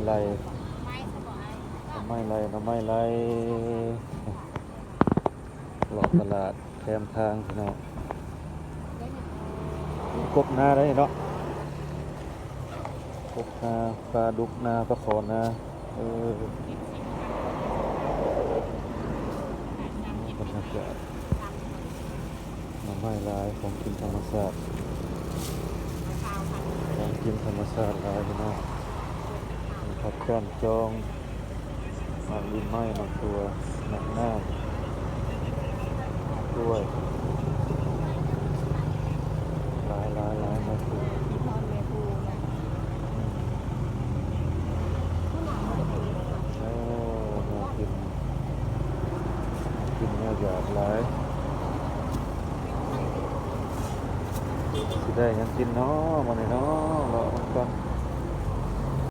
ໄລ່ ໜໍ່ໄມ້ໄລ່ ໜໍ່ໄມ້ໄລ່ ເລາະຕະຫຼາດແຄມທາງພີ່ນ້ອງ. ກົບນາໄດ້ເນາະ ກົບນາ ປາດຸກນາ ປາຄໍ່ນາ. ເອີ ບັນຍາກາດ ໜໍ່ໄມ້ຫຼາຍ ຂອງກິນທຳມະຊາດ ຂອງກິນທຳມະຊາດຫຼາຍພີ່ນ້ອງ. ຜັກກ້ານຈອງ ໝາກລີ້ນໄມ້ ໝາກຖົ່ວ ໝາກນາວ ກ້ວຍ ຫຼາຍໆໆ ໄມ້ປູກ. ໂອ້ ໜ້າກິນ ກິນແນວຢາກຫຼາຍ. ຊິໄດ້ຫຍັງກິນເນາະ ມື້ນີ້ເນາະ?